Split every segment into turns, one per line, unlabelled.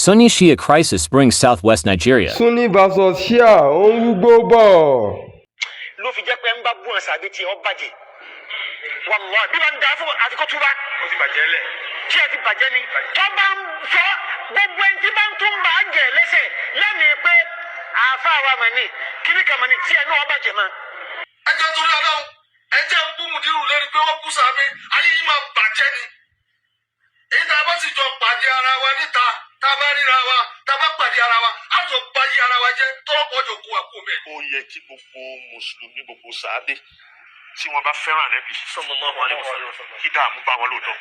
Sunni Shia crisis brings southwest Nigeria.
Sunni versus Shia ó ń rúgbó bọ̀.
Ló fi jẹ́ pé ń bá bú ọ̀sán àbí tiẹ̀ ọ́ bàjẹ́, wàlúwà bí wọ́n ń da fún àfikún túbá.
Ó ti bàjẹ́ lẹ̀.
Tí ẹ ti bàjẹ́ ni tó bá ń sọ gbogbo ẹni tí bá ń tún bá jẹ lẹ́sẹ̀ lẹ́mìí pé àáfàá wa mọ̀ ní kíní kan mọ̀ ní tí ẹ náà bàjẹ́ mọ́.
Ẹ jẹ́ torí Ọlọ́run, ẹ jẹ́ ń bú mùdírù lórí pé wọ́n bú sàmì, ayé yìí máa bàjẹ́ ni. Èyí tá a bá sì jọ pàdé ara wa níta, tá a bá ríra wa, tá a bá pàdé ara wa, á jọ báyé ara wa jẹ́ tọ́lọ́pọ̀ jọ kó wa kó mẹ́.
Ó yẹ kí gbogbo mùsùlùmí, gbogbo sàábé tí wọ́n bá fẹ́ràn Ànábì
Sallallahu alaihi wasallam,
kí dààmú bá wọn lóòótọ́.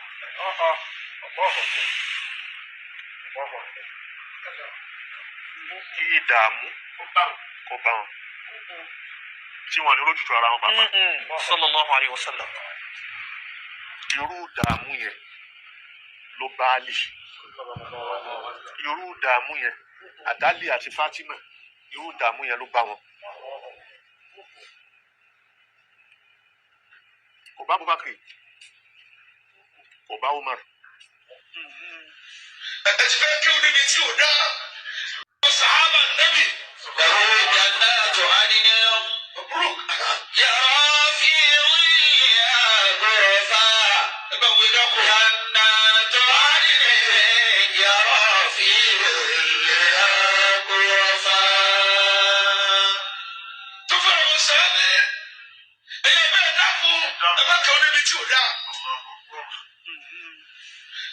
Kí ìdààmú kó bá wọn tí wọn ní lójútu ara wọn pàápàá.
Sallallahu alaihi wasallam.
Irú ìdààmú yẹn ló bá Álì, irú ìdààmú yẹn àdálì àti Fátímà, irú ìdààmú yẹn ló bá wọn. Kò bá Abubakar, kò bá Umar.
Ẹ ti fẹ́ kí o níbi tí ò dáa. Sàhábà Nẹ́bì.
له جنات عدن يرى في ظلها غرفا.
Ẹ bá wí dákun.
جنات عدن يرى في ظلها غرفا.
Tó fẹ́ràn wọn sàábẹ̀. Ẹ̀yẹ bẹ́ẹ̀ dákun. Ẹ bá kí o níbi tí ò dáa.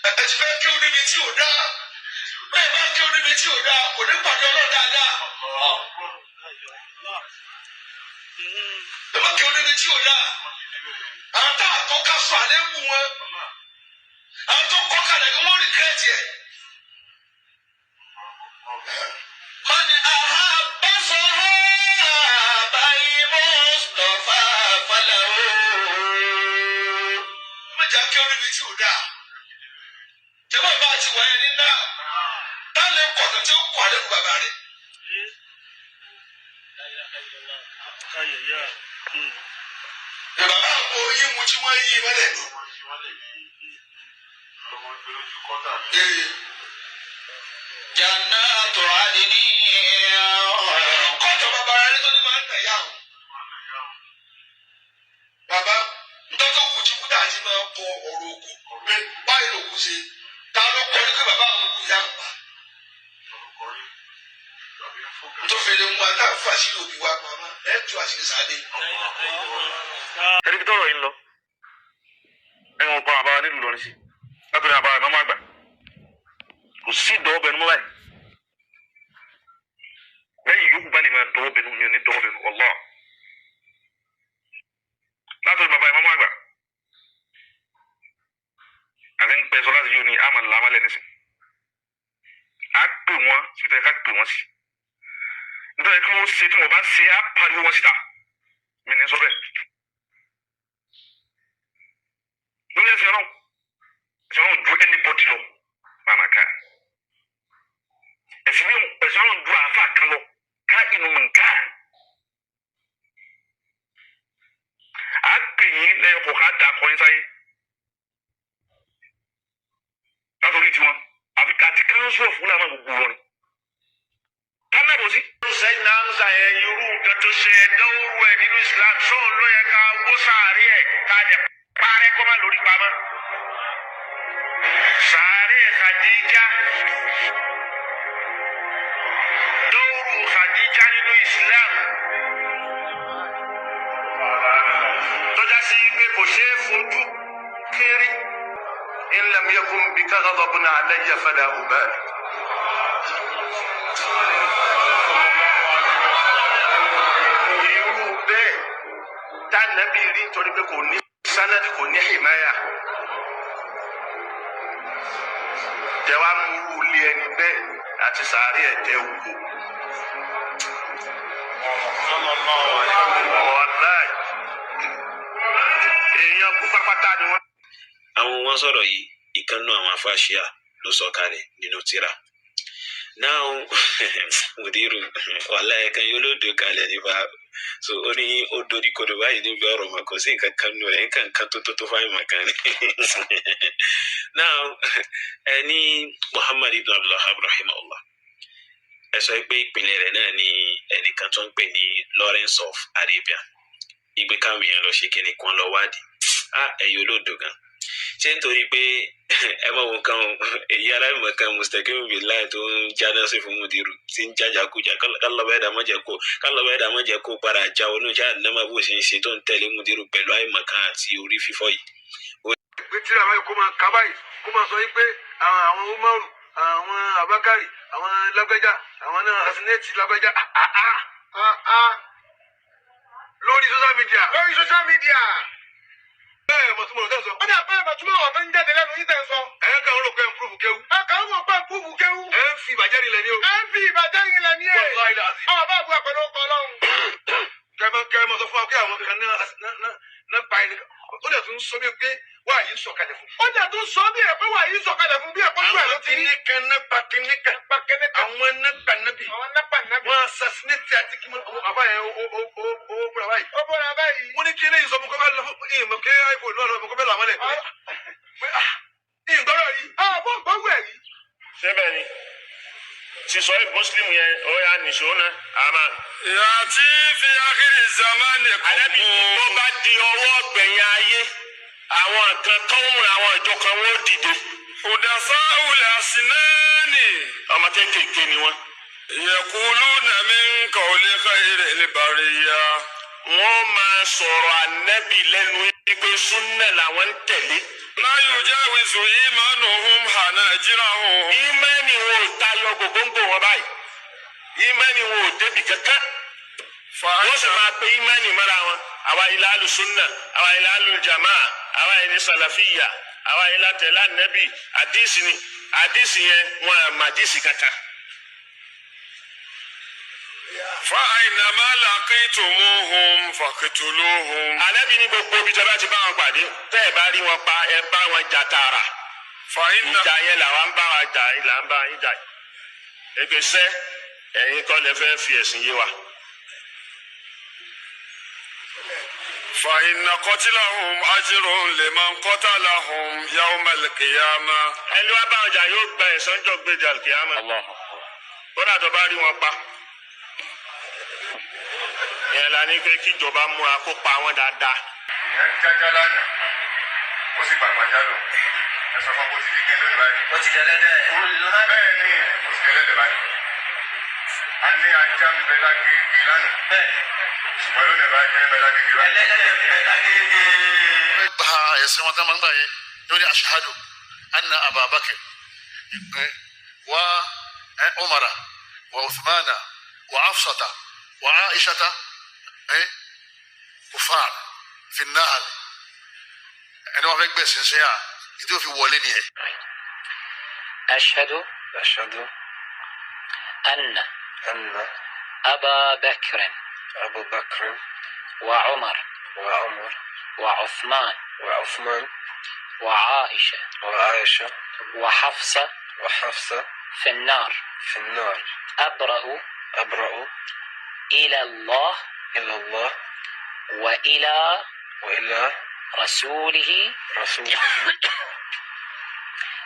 Ẹ ti fẹ́ kí o níbi tí ò dáa. Bẹ́ẹ̀ bá kí o níbi tí ò dáa, kò ní pàdé Ọlọ́run dáadáa. Ẹ bá kí o níbi tí ò dáa. Àwọn tá a tó ká sọ àléébù wọn. Àwọn tó kọ́ kalẹ̀ kí wọ́n rìgírẹ́tì ẹ̀.
من أحب صحابة المصطفى فله.
Ẹ má jà kí o níbi tí ò dáa. Jẹ́wọ́ bá a ti wáyé ní náà. Tá lè kọ̀tọ̀ tí ó kọ̀ àléébù bàbá rẹ̀. Ní bàbá àpò yín mu tí wọ́n yí mọ́lẹ̀ ni. Ee.
جنات عدن.
Kọ́tọ̀ bàbá rẹ̀ tó ní máa ń nà yá o. Bàbá ntọ́tọ̀ kù tí kúta àti máa kọ ọ̀rọ̀ òkú pé báyìí lòkú ṣe, ta ló kọ́ ní pé bàbá àwọn òkú yá ń pa. Ntọ́fẹ̀lẹ̀ ń wá tá a fà sí òbí wa pamọ́ ẹ̀ tú àṣírí sáadé.
Ẹni bí tọrọ yìí ń lọ, ẹni wọn kọ àbára nílùú Ìlọrin sí látọ̀dọ̀ àbára ìmọ̀mọ́ àgbà, kò sí ìdọ́wọ́ bẹnu mọ́ báyìí. Lẹ́yìn yòókù bá lè máa dọ́wọ́ bẹnu, mi ò ní dọ́wọ́ bẹnu ọlọ́ látọ̀dọ̀ bàbá ìmọ̀mọ́ àgbà àti ń pẹ́ sọ láti yóò ní àmà ńlá amálẹ̀ nísìn á pè wọ́n síbi tó yẹ ká pè wọ́n sí, nítorí kí wọ́n ṣe tí wọ́n bá ṣe á pariwo wọn síta. Mi ní sọ bẹ́ẹ̀ lórí ẹsẹ̀ ọlọ́run, ẹsẹ̀ ọlọ́run ju anybody lọ màmá ká ẹsẹ̀ bí ẹsẹ̀ ọlọ́run ju àáfà kan lọ ká inú mi ká á pè yín lẹ́yìn kò ká dà kọ́ yín sáyé látọ̀rí tiwọn àfi àti council of ulama gbogbo wọn ká náà bọ̀ sí.
Sẹ́yìn Hamza yẹn, irú nǹkan tó ṣe dánwó ẹ̀ nínú Islam sóun ló yẹ ká wó sàárè ẹ̀ ká dẹ̀ parẹ́ kó má lórí pamọ́. Sàárè Khadija, dọ́wọ́rù Khadija nínú Islam tọ́já sí pé kò ṣeé fojú kéré.
إن لم يكن بك غضب علي فلا أبالي. Irú bẹ́ẹ̀ tánàbí rí nítorí pé kò ní sanadi, kò ní hìmáyà, tẹ wá mú irú ilé ẹni bẹ́ẹ̀ àti sàárè ẹ̀ tẹ wò. Wàláì, èèyàn kú pápátá ni wọ́n.
Àwọn wọn sọ̀rọ̀ yìí, ìkànnù àwọn afáṣíà ló sọ kalẹ̀ nínú tírà. Now, Mudiru, wàhálà ẹ̀kan yóò lòdì kalẹ̀ nípa so ó ní ó dorí kodò báyìí níbi ọ̀rọ̀ mà, kò sí nǹkan kan nù rẹ̀, nǹkan kan tó tó tó fáyìí màkàn ni. Now, ẹ ní Muhammad ibn Abdulwahab rahimahullah, ẹ sọ pé ìpìlẹ̀ rẹ̀ náà ni ẹnìkan tó ń pè ní Lawrence of Arabia, ìgbé káwọn èèyàn lọ ṣe kíni kan lọ wádìí. Ah, ẹ̀yin olódo gan, ṣé nítorí pé ẹ mọ̀ wọn kan, èyí aláìmọ̀ kan mustaqim billahi tó ń jáná sí fún Mudiru, tí ń jájà kújà, kálọ̀bá ẹ̀dá mọ̀jẹ̀ kó, kálọ̀bá ẹ̀dá mọ̀jẹ̀ kó padà já onú já nàmà bó ṣe ń ṣe tó ń tẹ̀lé Mudiru pẹ̀lú àìmọ̀ kan àti orí fífọ́ yìí.
Pé tíra báyìí kó máa ká báyìí, kó máa sọ yìí pé àwọn Umaru, àwọn Abakari, àwọn lágbájá, àwọn náà asinẹ́tì lágbájá lórí social media.
Lórí social media.
Bẹ́ẹ̀ mọ̀ tí mo rò tẹ́ sọ.
Ó ní àpẹẹrẹ ìbàtúmọ̀ ọ̀rọ̀ tó ń jáde lẹ́nu yín tẹ̀ ń sọ.
Ẹ̀ kàn ń rò pé ń púrúfù kéwú.
Ẹ kàn ń rò pé ń púrúfù kéwú.
Ẹ̀ ń fi ìbàjẹ́ rinlẹ̀ ní o.
Ẹ ń fi ìbàjẹ́ rinlẹ̀ ní ẹ̀.
Wallahi alazim.
Àwọn bá bu àpẹẹrẹ ọkọ̀ ọlọ́run.
Kẹ́mọ́ sọ fún wa pé àwọn kan náà pa ẹni, ó dẹ̀ tún sọ bí pé wà yìí sọ̀kalẹ̀ fún.
Ó dẹ̀ tún sọ bí ẹ̀ pé wà yìí sọ̀kalẹ̀ fún, bí ẹ̀ kójú ẹ̀ ló
Àwọn
ti rí.
kìíní kan náà pa kìíní kan.
Pa kìíní kan.
Àwọn náà pa nábì.
Àwọn náà pa nábì.
Wọ́n assassinate àti kí wọ́n bàbá yẹn ó búra báyìí.
Ó bọ́ra báyìí.
Wọ́n ní kí eléyìí sọ fún kọ́ bá lọ fún ìmọ̀ kí iPhone náà lọ fún kọ́ bẹ́ẹ̀ lọ àmọ́lẹ̀. Ìgbọ́rọ̀ yìí.
Àbọ̀ gbọ́wọ́ ẹ̀ yìí.
Síbẹ̀ ni sísọ Muslim yẹn, ó yà nìṣó náà àmà.
يأتي في آخر الزمان
Ànábì
قوم
tó bá di ọwọ́ gbẹ̀yìn ayé, àwọn kan tó ń mú àwọn ìjọ kan, wọ́n dìde.
حدثاء الأسنان.
Ọmọ kéékèèké ni wọ́n.
يقولون من قول خير البرية.
Wọ́n máa sọ̀rọ̀ Ànábì lẹ́nu wípé súnà làwọn ń tẹ̀lé.
لا يجاوز إيمانهم حناجرهم.
Ìmánì wọn ò tayọ gògóńgò wọn báyìí, ìmánì wọn ò débi kankan. Wọ́n sì máa pe ìmánì mọ́ra wọn. Àwa ilé alùsùnà, àwa ilé alùjàmá, àwa ilé sàlàfíyà, àwa ilé tẹ̀lé Ànábì. Àdìsí ni àdìsí yẹn, wọn àmà àdìsí kankan.
فأينما لقيتموهم فاقتلوهم.
Ànábì ní gbogbo ibi tí a bá ti bá wọn pàdé, tẹ́ ẹ bá rí wọn pa, ẹ bá wọn jà tààrà.
فإن
Ìjà yẹn làwọn ń bá wa jà, là ń bá yín jà. Èpè sẹ́, ẹ̀yin kọ́ lẹ fẹ́ fi ẹ̀sìn yé wa.
فإن قتلهم أجر لمن قتلهم يوم القيامة.
Ẹni wá bá wọn jà yóò gba ẹ̀san jọ gbé jà kíámà. Kódà tó bá rí wọn pa. Ìyẹn la ní pé kíjọba múra kó pa wọn dáadáa.
Ìyẹn ń jájá lánàá, ó sì pàpàjá lọ. Ẹ sọ fún bó ti di kí n lónìí báyìí.
Ó ti dẹlẹ́dẹ̀.
Bẹ́ẹ̀ ni, ó ti dẹlẹ́dẹ̀ báyìí. A ní ajá ń bẹ lágége lánàá, ṣùgbọ́n lónìí báyìí, kí ń bẹ lágége báyìí?
Ẹlẹ́dẹ̀ ń bẹ lágége.
Gba ẹ̀sìn wọn tá máa ń gbà yẹn lórí أشهد أن أبا بكر وعمر وعثمان وحفصة وعائشة كفار في النار. Ẹni wọn fẹ́ gbẹ̀sìn sí à ìdí òfin wọlé nìyẹn.
أشهد
أشهد
أن
أن
أبا بكر
أبو بكر
وعمر
وعمر
وعثمان
وعثمان
وعائشة
وعائشة
وحفصة
وحفصة
في النار.
في النار.
أبرأ
أبرأ
إلى الله
إلى الله
وإلى
وإلى
رسوله
رسوله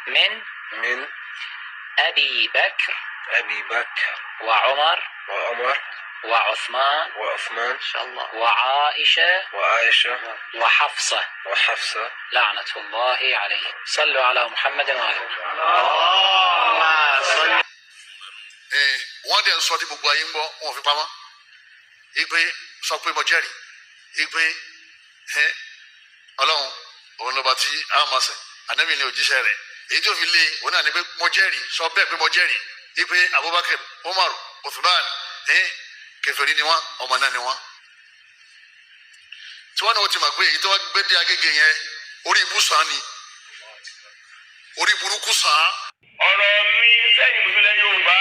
من
من
أبي بكر
أبي بكر
وعمر
وعمر
وعثمان
وعثمان
إن شاء الله وعائشة
وعائشة
وحفصة
وحفصة
لعنة الله عليهم. صلوا على محمد وآله.
Wọ́n dẹ̀ ń sọ tí gbogbo ayé ń gbọ́, wọn ò fi pamọ́ ipe sọ pé mo jẹ́rìí ipe Ọlọ́run òun lọ́ba tí a máa sìn, Ànábì ní òjíṣẹ́ rẹ̀. Èyí tó fi lé òun náà ni pé mo jẹ́rìí, sọ bẹ́ẹ̀ pé mo jẹ́rìí ipe Abubakar, Umar, Uthman, kèfèrí ni wọ́n, ọmọ náà ni wọ́n. Tí wọ́n náà ti mọ̀ pé èyí tó wá gbé dé Agége yẹn, orí ibú sàn ni, orí burúkú sàn án.
Ọ̀rọ̀ mi sẹ́yìn mùsùlùmí Yorùbá,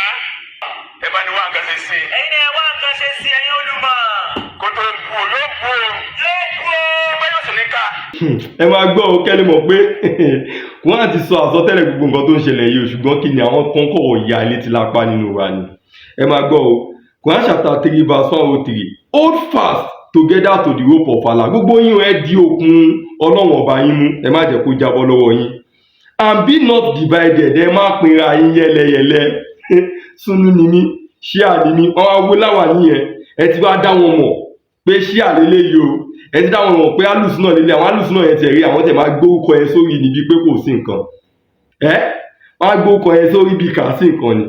ẹ bá ní wá nǹkan ṣe sí i.
Ẹ̀yin náà wá nǹkan ṣe sí, ẹ̀yin olùmọ̀.
Kótó kú o, yóò kú o.
Yóò kú o.
Ìgbà yóò sì ní ká.
Ẹ máa gbọ́ ọ kẹ́lẹ́ mọ̀ pé Quran ti sọ àsọtẹ́lẹ̀ gbogbo nǹkan tó ń ṣẹlẹ̀ yìí o, ṣùgbọ́n kí ni àwọn kan kọ̀wọ̀ ya létí lápá nínú wa ni. Ẹ máa gbọ́ o. Quran chapter 3 verse 103: "Hold fast together to the rope of Allah." Gbogbo yín, ẹ di okùn Ọlọ́run Ọba yín mú, ẹ má jẹ́ kó jábọ́ lọ́wọ́ yín. "And be not divided." Ẹ má pinra yín yẹ́lẹyẹ̀lẹ. Sunni ni mí, Ṣíà ni mí. Wọn wá wo láwà nìyẹn, ẹ ti wá dá wọn mọ̀ pé Ṣíà lélẹ́yìí o, ẹ ti dá wọn mọ̀ pé alùsùn náà lélẹ̀. Àwọn alùsùn náà yẹn tẹ̀ rí, àwọn tẹ̀ máa gbórúkọ yẹn sórí níbi pé kò sí nǹkan. Ẹ wọ́n á gbórúkọ yẹn sórí bí kà sí nǹkan ni.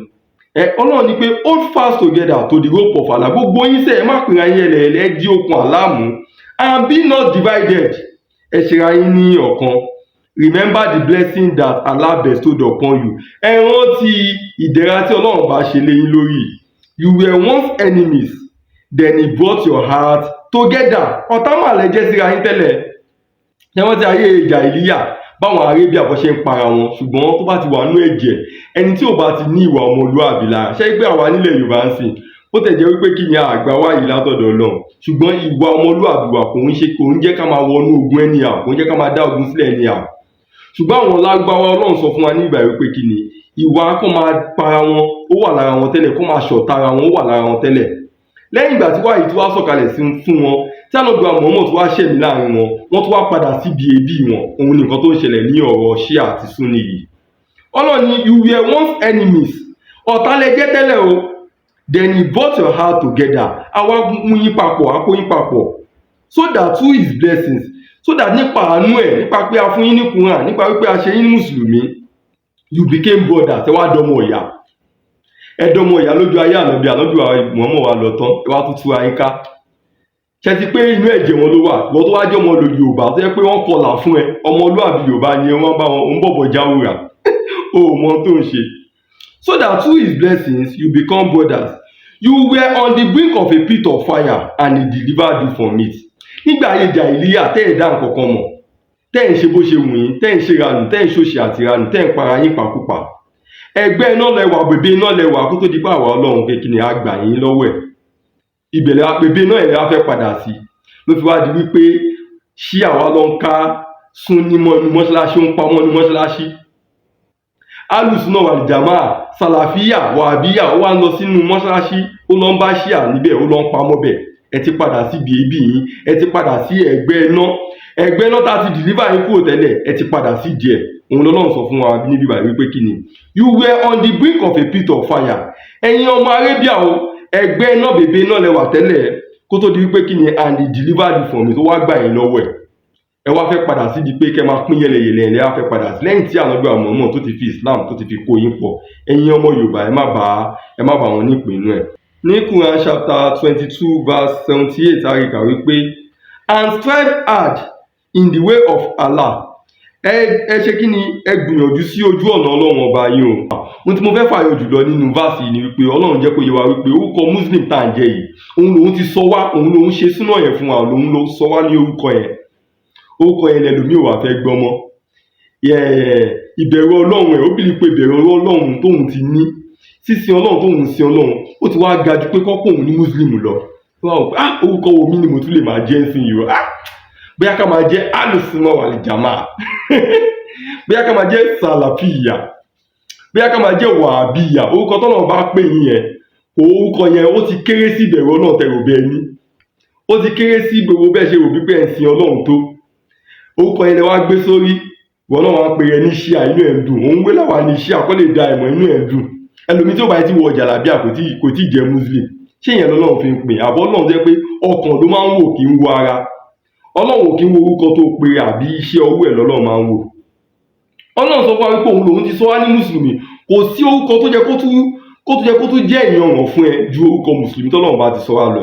Ẹ Ọlọ́run ní pé, "Hold fast together to the rope of Allah." Gbogbo yín sẹ́, ẹ má pinra yín yẹlẹyẹlẹ, ẹ di okùn Allah mú. "And be not divided." Ẹ ṣera yín ní ọ̀kan. "Remember the blessing that Allah bestowed upon you." Ẹ rántí ìdẹ̀ra tí Ọlọ́run bá ṣe lé yín lórí. "You were once enemies, then he brought your heart together." Ọ̀tá mà lẹ jẹ́ síra yín tẹ́lẹ̀. Ṣé wọ́n ti ayé ìjà ìlíyà báwọn Arábíà bọ́ ṣe ń para wọn? Ṣùgbọ́n tó bá ti wà nú ẹ̀jẹ̀, ẹni tí ò bá ti ní ìwà ọmọlúàbí lára, ṣé pé àwa nílẹ̀ Yorùbá ń sìn, ó tẹ̀ jẹ́ wípé kí ni àgbà wá yìí látọ̀dọ̀ Ọlọ́run, ṣùgbọ́n ìwà ọmọlúàbí wa kò ń ṣe, kò ń jẹ́ ká máa wọnú ogun anyhow, kò ń jẹ́ ká máa dá ogun sílẹ̀ anyhow. Ṣùgbọ́n àwọn Lárúbáwá, Ọlọ́run sọ fún wa ní ìgbà wípé kí ni ìwà kó máa para wọn, ó wà lára wọn tẹ́lẹ̀, kó máa ṣọ̀tá ara wọn, ó wà lára wọn tẹ́lẹ̀. Lẹ́yìn ìgbà tí wáyé tí wàá sọ̀kalẹ̀ sí fún wọn, tí Ànábì wa Muhammad tó wá ṣẹ̀mí láàrin wọn, wọ́n tún wá padà síbi èébì wọn. Òun ni nǹkan tó ń ṣẹlẹ̀ ní ọ̀rọ̀ Ṣíà àti Súnì yìí. Ọlọ́run ní, "You were once enemies." Ọ̀tá lẹ jẹ́ tẹ́lẹ̀ o. "Then he brought your heart together." Àwa mú yín papọ̀, a kó yín papọ̀, "so that through his blessings," so that nípa àánú ẹ̀, nípa pé a fún yín ní Quran, nípa wípé a ṣe yín ní mùsùlùmí, "you became brothers." Ẹ wá dọmọ ìyá, ẹ dọmọ ìyá lójú ayé Ànábì. Ànábì wa Muhammad wa lọ tán, ẹ wá tún túra yín ká. Ṣe ti pé inú ẹ̀jẹ̀ wọn ló wà? Ìwọ tó wá jẹ́ ọmọ Yorùbá tó yẹ pé wọ́n kọlà fún ẹ, ọmọlúàbí Yorùbá ni wọ́n bá wọn ń bọ̀bọ̀ jáwùrà, o ò mọ tó ń ṣe. "So that through his blessings you become brothers. You were on the brink of a pit of fire, and he delivered you from it." Nígbà ayé jàhílíyà, tẹ́ ẹ̀ dá nǹkan kan mọ̀, tẹ́ ẹ̀ ń ṣe bó ṣe wù yín, tẹ́ ẹ̀ ń ṣe ranù, tẹ́ ẹ̀ ń ṣòṣì àti ranù, tẹ́ ẹ̀ ń para yín pàkúpà, ẹgbẹ́ iná lẹwà, bèbè iná lẹwà, kó tó di pé àwa Ọlọ́run kékeré á gbà yín lọ́wọ́ ẹ̀. Ìbẹ̀lẹ̀ bèbè iná ẹ̀ wá fẹ́ padà sí, ló fi wá di wípé ṣí àwa lọ ń ká Súnní mọ́ inú mọ́ṣáláṣí, ó ń pamọ́ inú mọ́ṣáláṣí. Alùsùnà wàlìjàmáà, sàlàfíà, wàhábíyà, ó wá ń lọ sínú mọ́ṣáláṣí, ó lọ ń bá Ṣíà níbẹ̀, ó lọ ń pamọ́ bẹ̀. Ẹ ti padà síbi èébì yín, ẹ ti padà sí ẹgbẹ́ iná, ẹgbẹ́ iná tá a ti deliver yín kúrò tẹ́lẹ̀, ẹ ti padà sí díẹ̀. Òun lọ́lọ́run sọ fún wa níbí báyìí wípé kí ni, "You were on the brink of a pit of fire." Ẹ̀yin ọmọ Arabia o, ẹgbẹ́ iná, bèbè iná lẹ wà tẹ́lẹ̀, kó tó di wípé kí ni, "and he delivered you from it." Ó wá gbà yín lọ́wọ́ ẹ̀. Ẹ wá fẹ́ padà sí di pé kẹ́ máa pín yẹlẹyẹlẹ. Ẹ wá fẹ́ padà sí lẹ́yìn tí Ànábì Muhammad tó ti fi Islam, tó ti fi kó yín pọ̀. Ẹ̀yin ọmọ Yorùbá, ẹ má bá wọn nípìn inú ẹ̀. Ní Quran chapter 22 verse 78, a rí kà wípé, "And strive hard in the way of Allah." Ẹ ṣe kí ni? Ẹ gbìyànjú sí ojú ọ̀nà Ọlọ́run Ọba yín o. Ohun tí mo fẹ́ fàyọ jùlọ nínú verse yìí ni wípé Ọlọ́run jẹ́ kó yé wa wípé orúkọ Muslim tá à ń jẹ́ yìí, òun lòun ti sọ wá, òun lòun ṣe súná yẹn fún wa, lòun ló sọ wá ní orúkọ yẹn. Orúkọ yẹn lẹlòmíì ò wá fẹ́ gbọ́ mọ́. Ìbẹ̀rù Ọlọ́run ẹ̀, ó believe pé ìbẹ̀rù Ọlọ́run tóun ti ní, sísin Ọlọ́run tóun sin Ọlọ́run, ó ti wá ga ju pé kọ́pọ̀ òun ní Muslim lọ. Wọ́n á wò pé, ah, orúkọ wo mi ni mo tún lè máa jẹ́ ń sìn yìí o? Ah, bóyá ká máa jẹ́ alùsùnmọ̀ wàlìjàmá, bóyá ká máa jẹ́ sàlàfíyà, bóyá ká máa jẹ́ wàhábíyà. Orúkọ tọ́lọ́run bá pè yín yẹn, orúkọ yẹn, ó ti kéré sí ìbẹ̀rù Ọlọ́run tẹ̀rù bẹ́ẹ̀ ní, ó ti kéré sí gbogbo bẹ́ẹ̀ ṣe rò bí pé ẹ̀ ń sin Ọlọ́run tó. Orúkọ yẹn lẹ wá gbé sórí. Ìwọ náà wá ń pè é ní Ṣíà, inú ẹ̀ ń dùn. Òun wé láwa ní Ṣíà kó lè da ẹ̀mọ́, inú ẹ̀ ń dùn. Ẹlòmíì tí ó bá ti wọ jàlábíà, kò tí jẹ́ Muslim. Ṣé ìyẹn lọ́lọ́run fi ń pè? Àbọ̀ Ọlọ́run jẹ́ pé ọkàn ló máa ń wò, kí ń wo ara. Ọlọ́run ò kí ń wo orúkọ tó pe àbí iṣẹ́ ọwọ́ ẹ̀ lọ́lọ́run máa ń wò. Ọlọ́run sọ fún wa wípé òun lòun ti sọ wá ní mùsùlùmí. Kò sí orúkọ tó jẹ́ kó tún jẹ́ ìyànràn fún ẹ ju orúkọ mùsùlùmí tọ́lọ́run bá ti sọ wá lọ.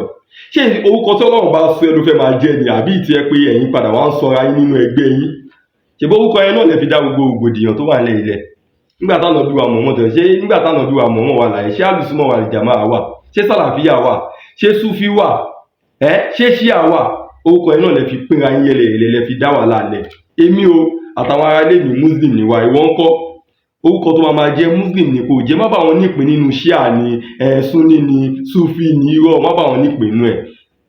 Ṣé orúkọ tí Ọlọ́run bá sọ ẹ ló fẹ́ máa jẹ́ ni, àbí ìtì ẹ pé ẹ̀yin padà wá ń sọra yín nínú ẹgbẹ́ yín? Ṣèbí orúkọ yẹn náà lè fi dá gbogbo rògbòdìyàn tó wà nílẹ̀ ilẹ̀ nígbà táwọn ọdún wa mọ̀ọ́mọ̀ tẹ̀? Ṣé nígbà táwọn ọdún wa mọ̀ọ́mọ̀ wà láyé, ṣé àlùsùmọ̀ wà lìjàmá wà? Ṣé sàlàfíà wà? Ṣé súfí wà? Ẹ ṣé ṣíà wà? Orúkọ yẹn náà lè fi pínra yín yẹlẹyẹlẹ, lè fi dá wàhálà lẹ̀. Èmi o àtàwọn ará ilé mi, Muslim ni wa. Ìwọ ńkọ́? Orúkọ tó máa máa jẹ́, Muslim ni kò jẹ́. Má bá wọn nípìn nínú ṣíà ni, ẹ súnni ni, súfì ni, irọ́, má bá wọn nípìn nínú ẹ̀.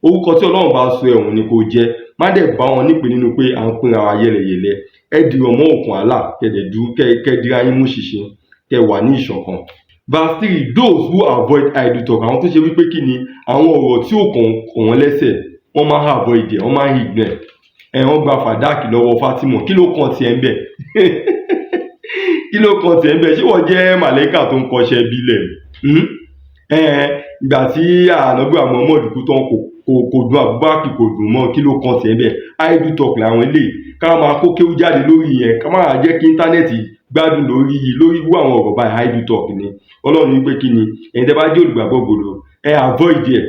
Orúkọ tí Ọlọ́run bá sọ ẹ̀wọ̀n ni kò jẹ́. Má dẹ̀ bá wọn nípìn nínú pé à ń pínra wa yẹ́lẹyẹ̀lẹ. Ẹ dìrọ̀ mọ́ òkun Allah, kẹ́ dúró, kẹ́ dira yín mú ṣinṣin, kẹ́ wà ní ìṣọ̀kan. Verse 3: those who avoid idle talk. Àwọn tó ṣe wípé kí ni, àwọn ọ̀rọ̀ tí ò kàn wọ́n lẹ́sẹ̀, wọ́n máa ń avoid ẹ̀, wọ́n máa ń ignore ẹ̀. Wọ́n gba fàdákì lọ́wọ́ Fatima, kí ló kàn tiẹ̀ ń bẹ̀? Kí ló kàn tiẹ̀ ń bẹ̀? Ṣé wọ́n jẹ́ màlẹ́kà tó ń kọṣẹ́ bílẹ̀? Ìgbà tí ànábì Muhammad kú tán, kò dùn Abubakar, kò dùn mọ́. Kí ló kàn tiẹ̀ ń bẹ̀? Idle talk làwọn eléyìí. Ká máa kó kéwú jáde lórí yẹn, ká máa jẹ́ kí internet gbádùn lórí irú àwọn ọ̀rọ̀ báyìí, idle talk ni. Ọlọ́run ní pé kí ni, ẹ̀yin tẹ́ bá jẹ́ olùgbàgbọ́ òdodo, ẹ avoid ẹ̀,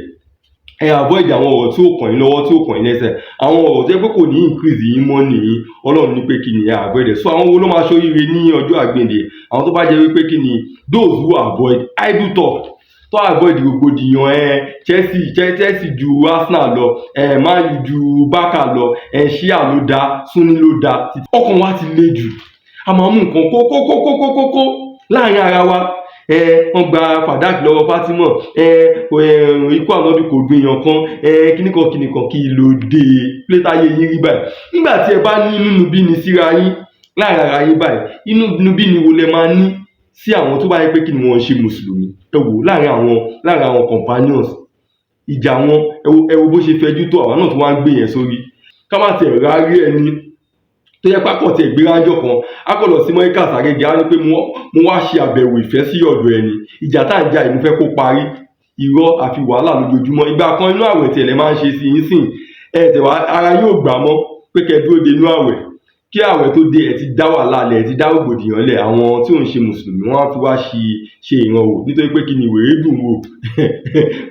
ẹ avoid àwọn ọ̀rọ̀ tí ó kàn yín lọ́wọ́, tí ó kàn yín lẹ́sẹ̀, àwọn ọ̀rọ̀ tó jẹ́ pé kò ní increase yín mọ́ nìyí. Ọlọ́run ní pé kí ni, ẹ avoid ẹ̀. So àwọn wo ló máa ṣoríire ní ọjọ́ àgbéǹde? Àwọn tó bá jẹ́ wípé kí ni, those who avoid idle talk, tó avoid rògbòdìyàn. Chelsea ju Arsenal lọ, Man U ju Barca lọ, Shia ló da, Sunni ló da. Ọkàn wa ti le jù, a máa mú nǹkan kókókókókókó láàrin ara wa. Wọ́n gba fàdákì lọ́wọ́ Fatima, ikú ànábì kò dùn èèyàn kan, kíníkan kíníkan. Kí ló dé plétáyé yín rí báyìí? Nígbà tí ẹ bá ní inú bí ni síra yín láàrin ara yín báyìí, inú bí ni wo lẹ máa ní sí àwọn tó bá yẹ pé kí ni, wọ́n ṣe mùsùlùmí? Ẹ wò láàrin àwọn companions, ìjà wọn, ẹ wo bó ṣe fẹjú tó. Àwọn náà tó wá ń gbé yẹn sórí, ká má tiẹ̀ rárí ẹni tó yẹ pákọ̀ tiẹ̀ gbé ránjọ́ kan, á kọ̀ lọ sí mọ́ríkà sàgége, á ní pé mo wá ṣe àbẹ̀wò ìfẹ́ sí ọ̀dọ̀ ẹni, ìjà tá à ń jà yìí, mo fẹ́ kó parí. Irọ́ àfi wàhálà lójoojúmọ́. Ìgbà kan, inú àwẹ̀ tiẹ̀ lẹ máa ń ṣe sí yín sìn, ẹ tẹ̀ wá ara yóò gbà mọ́ pé kẹ́ dúró de inú àwẹ̀. Kí àwẹ̀ tó dé, ẹ ti dá wàhálà lẹ̀, ẹ ti dá rògbòdìyàn lẹ̀. Àwọn tí ò ń ṣe mùsùlùmí, wọ́n á fi wá ṣe ìrànwọ́, nítorí pé kí ni, wèrè dùn wò,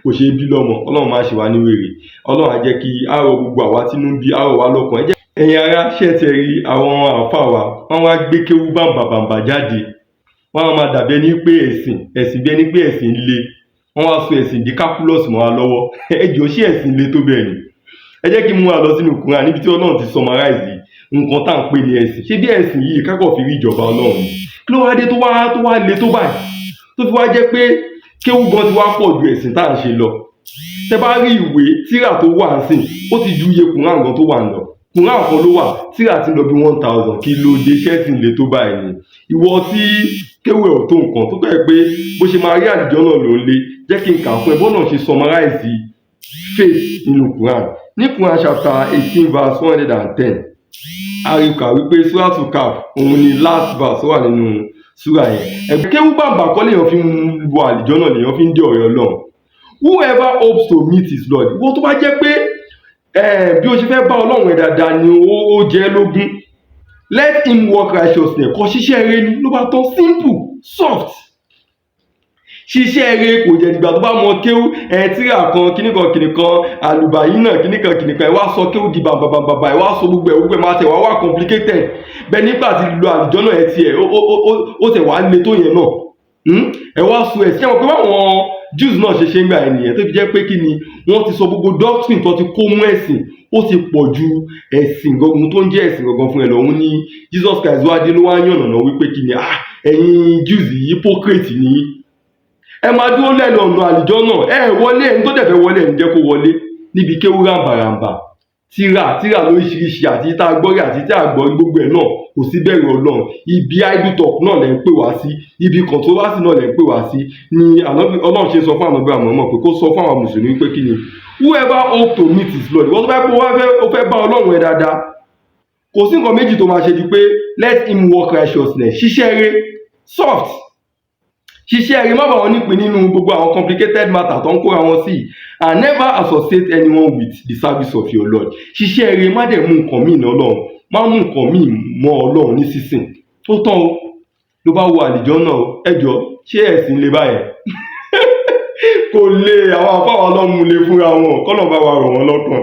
kò ṣe é bí lọ́mọ. Ọlọ́run má ṣe wá ní wèrè. Ọlọ́run á jẹ́ kí á rọ gbogbo àwa tínú ń bí, á rọ̀ wá lọ́kàn. Ẹ jẹ́ ẹ̀yin ará, ṣé ẹ ti rí àwọn àáfàá wa, wọ́n wá gbé kéwú bàǹbàbàǹbà jáde, wọ́n á máa dàbí ẹni pé ẹ̀sìn, bí ẹni pé ẹ̀sìn le. Wọ́n wá sọ ẹ̀sìn di calculus mọ́ wa lọ́wọ́. Ẹ jọ̀ọ́, ṣé ẹ̀sìn le tó bẹ́ẹ̀ ni? Ẹ jẹ́ kí n mú wa lọ sínú Quran, níbi tí Ọlọ́run ti summarize nǹkan tá à ń pè ní ẹ̀sìn. Ṣé bí ẹ̀sìn yìí kákọ̀ fi rí ìjọba Ọlọ́run ni? Kí ló wá dé tó wá le tó báyìí, tó fi wá jẹ́ pé kéwú gan ti wá pọ̀ ju ẹ̀sìn tá à ń ṣe lọ? Tẹ bá rí ìwé tírà tó wà ń sìn, ó ti ju iye Quran gan tó wà ń lọ. Quran kan ló wà, tírà ti lọ bí 1,000. Kí ló dé? Ṣẹ́sìn le tó báyìí ni? Ìwọ tí kéwú ẹ̀ ò tó nǹkan, tó kọ́ ẹ pé bó ṣe máa rí àlùjọ náà ló ń lé, jẹ́ kí n kà fún ẹ bọ́nà ṣe summarize faith nínú Quran. Ní Quran chapter 18 verse 110, àríkà wípé Suratu Kaf, òun ni last verse tó wà nínú súrà yẹn. Ẹgbẹ́ kéwú bàbà kọ́ lèèyàn fi ń wọ àlùjọ náà, lèèyàn fi ń dé ọ̀rẹ́ Ọlọ́run. Whoever hopes to meet his Lord, ìwọ tó bá jẹ́ pé bí o ṣe fẹ́ bá Ọlọ́run ẹ̀ dáadáa ni ó jẹ́ lógún, let him work righteousness. Kó ṣiṣẹ́ rere ni, ló bá tán. Simple, soft. Ṣiṣẹ́ rere, kò jẹ́ ìgbà tó bá mọ kéwú ẹ, tíra kan, kíníkan kíníkan, àlùbáyé náà, kíníkan kíníkan. Ẹ wá sọ kéwú di bàbàbàbà, ẹ wá sọ gbogbo ẹ, gbogbo ẹ máa tẹ̀ wá wá complicated bẹ́ẹ̀. Nígbà tí lo àlùjọ náà, ẹ tiẹ̀ ó tẹ̀ wá le tó yẹn náà. Ẹ wá sọ ẹ̀ sí àwọn pé báwọn Jews náà ṣe ń gbà ẹ nìyẹn, tó fi jẹ́ pé kí ni, wọ́n ti sọ gbogbo doctrine tó ti kó mú ẹ̀sìn, ó ti pọ̀ ju ẹ̀sìn gangan tó ń jẹ́ ẹ̀sìn gangan fún ẹ lọ. Òun ni Jesus Christ wá dé, ló wá yànnàná wípé kí ni, ah, ẹ̀yin Jews yìí, hypocrite ni yín. Ẹ máa dúró lẹ́nu ọ̀nà àlùjọ náà, ẹ wọlé. Ẹni tó dẹ̀ fẹ́ wọlé, ẹni jẹ́ kó wọlé níbi kéwú ràǹbàràǹbà, tíra tíra lóríṣiríṣi, àti tá a gbọ́ rí àti tá a gbọ́ rí, gbogbo ẹ̀ náà, kò sí bẹ̀rù Ọlọ́run. Ibi idle talk náà lẹ̀ ń pè wá sí, ibi controversy náà lẹ̀ ń pè wá sí. Ni Ọlọ́run ṣe sọ fún ànábì àmọ́ pé kó sọ fún àwọn mùsùlùmí pé kí ni, whoever hope to meet his Lord, ìwọ́n tó bá pé ó fẹ́ bá Ọlọ́run ẹ̀ dáadáa, kò sí nǹkan méjì tó máa ṣe ju pé let him work righteousness. Ṣiṣẹ́ rere, soft. Ṣiṣẹ́ rere, má bá wọn nípìn nínú gbogbo àwọn complicated matter tó ń kóra wọn sí, and never associate anyone with the service of your Lord. Ṣiṣẹ́ rere, má dẹ̀ mú nǹkan míì ní Ọlọ́run, má mú nǹkan míì mọ́ Ọlọ́run ní sísìn. Tó tán o, ló bá wo àlìjọ náà. Ẹ jọ, ṣé ẹ̀sìn lè báyẹn? Kò lè. Àwọn àfáwọn ọlọ́run lè fúnra wọn kọ́nà bá wa rọ̀ wọ́n lọ́kàn.